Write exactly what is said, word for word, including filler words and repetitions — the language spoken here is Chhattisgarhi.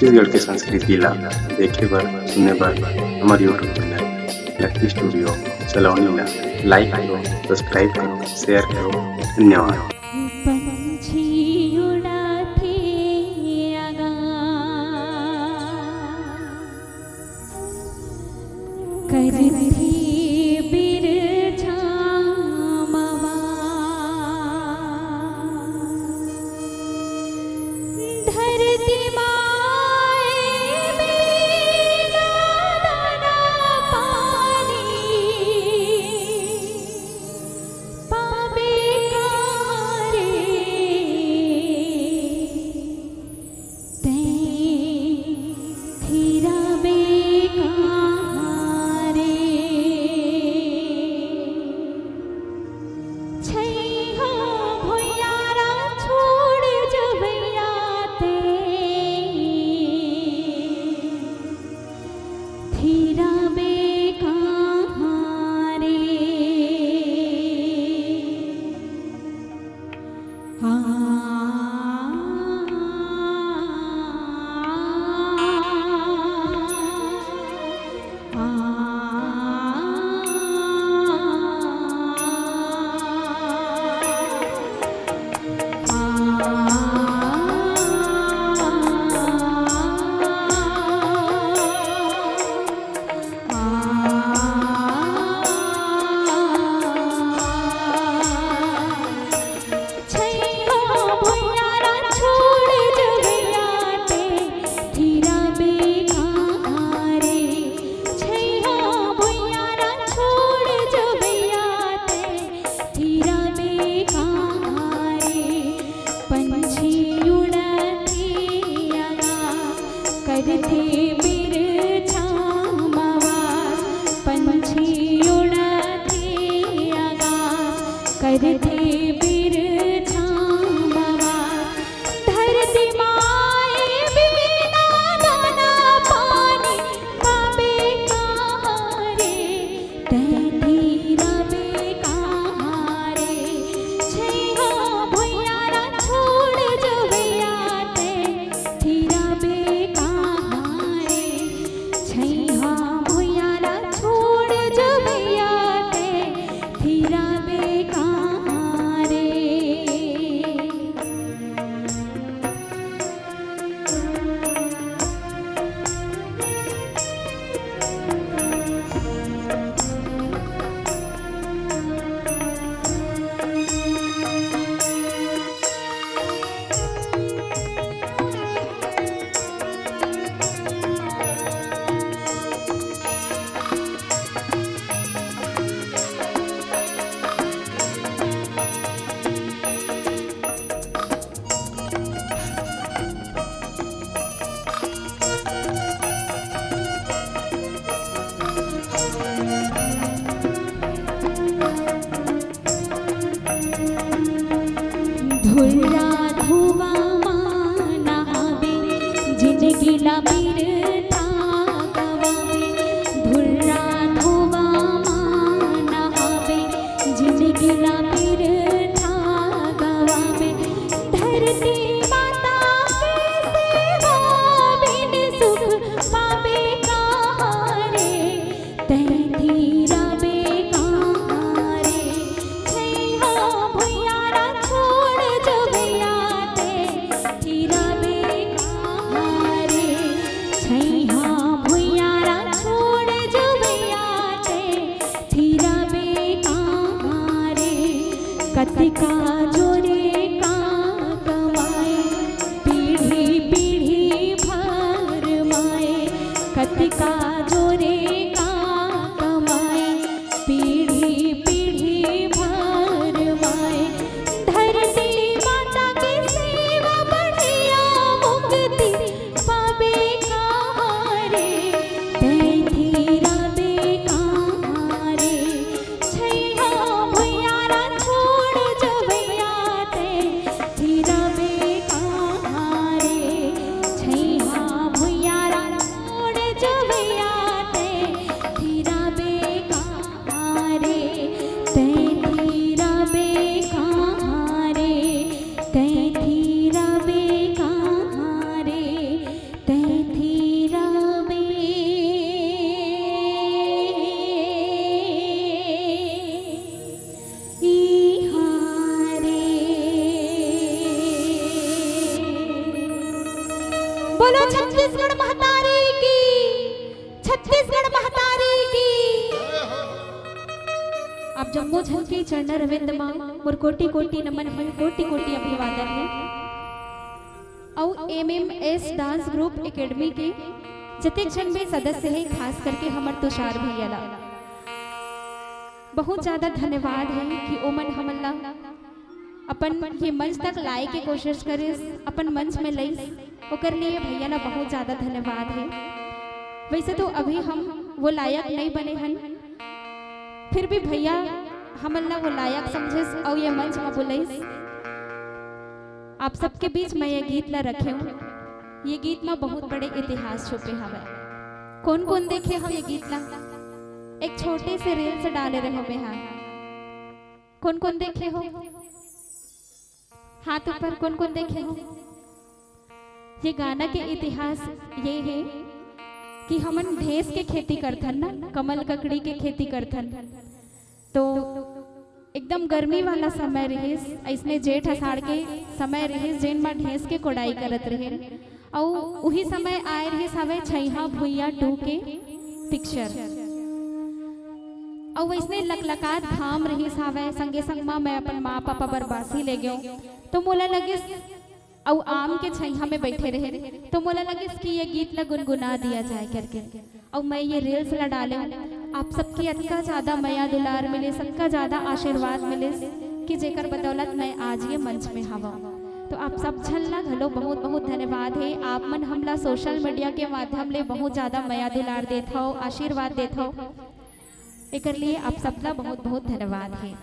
छत्तीसगढ़ के संस्कृति ला देखे बर, सुने बर हमर YouTube चैनल लकी स्टूडियो सलोनी ला लाइक करो, सब्सक्राइब करो, शेयर करो। धन्यवाद। पंछी उड़ाथे आगा, करथे बिरछामवा। धरती माए बिना दाना पानी पाबे कहाँ रे? तैं थिरबे कहाँ रे? छैहा भुइयारा छोड़ जबैया तैं थिरबे कहाँ रे? करथे बिरछामवा, पंछी उड़थे आगा, करथे बिरछामवा। धरती माए बिना दाना पानी पाबे कहाँ रे? तैं थिरबे कहाँ रे? छैहा भुइयारा छोड़ जबैया तैं थिरबे कहाँ रे? छैहा भुइयारा छोड़ जबैया तैं थिरबे कहाँ रे? धुर्रा धुवा मा नहाबे, जिनगी ला बिरथा गवाबे। धुर्रा धुवा मा नहाबे, जिनगी ला बिरथा गवाबे। धरती माता के सेवा बिन सुख पाबे कहाँ रे? तैं थिरबे कहाँ रे? छैहा भुइयारा छोड़ जबैया तैं थिरबे कहाँ रे? छैहा भुइयारा छोड़ जबैया तैं थिरबे कहाँ रे? कतिका जोरे का कमाए, पीढ़ी पीढ़ी भर माए। कतिका जोरे का कमाए, पीढ़ी पीढ़ी भर माए। धरती माता के सेवा बढ़िया मुक्ति पाबे कहाँ रे? तैं थिरबे कहाँ रे? छैहा भुइयारा छोड़ जबैया छत्तीसगढ़ महतारी की, छत्तीसगढ़ महतारी की। आप जम्मो झन के चरण अरविंद मा मोर कोटि कोटि नमन हे, कोटि कोटि अभिवादन हे। अउ एमएमएस डांस ग्रुप एकेडमी के जतेक झन भी सदस्य हे, खास करके हमर तुषार भैया ला बहुत ज्यादा धन्यवाद हे कि ओमन हमन ला अपन ये मंच तक लाए के कोशिश करिस, अपन मंच में लइस, ओकर लिए भैया ला बहुत ज्यादा धन्यवाद हे। वैसे तो अभी हम वो लायक नहीं बने हन, फिर भी भैया हमन ला वो लायक समझिस अउ ये मंच में बुलइस। आप सबके बीच मैं ये गीत ला रखे हूँ। ये गीत में बहुत बड़े इतिहास छुपे हवे। कोन कोन देखे हो ये गीत ला? एक छोटे से रील्स डाले रहे हो मैं, हाँ। कोन कोन देखे हो? हाथ ऊपर, कोन कोन देखे हो? ये गाना के इतिहास ये हे कि हमन ढेंस के खेती करथन ना, कमल ककड़ी के खेती करथन। तो एकदम गर्मी वाला समय रिहिस, अइसने जेठ असाढ़ के समय रिहिस, जेन म ढेंस के कोड़ाई करत रिहिन। अउ उही समय आए रिहिस हवय छइहां भुइयां टू के पिक्चर। अउ वइसने लकलकात घाम रिहिस हवय, संगे संग म मैं अपन माँ पापा बर बासी ले गेंव, तो मोला लगिस, अउ आम के छइहां में बइठे रहे, तो मोला लगिस कि ये गीत ला गुनगुना दिया जाए करके। अउ मैं ये रील्स ला डालेंव। आप सबके अतका ज्यादा मया दुलार मिलिस, अतका ज्यादा आशीर्वाद मिलिस कि जेकर बदौलत मैं आज ये मंच में हवंव। तो आप सब झन ला घलो बहुत बहुत धन्यवाद हे। आप मन हमला सोशल मीडिया के माध्यम ले बहुत ज्यादा मया दुलार देत हव, आशीर्वाद देत हव, एकर लिए आप सबला बहुत बहुत धन्यवाद हे।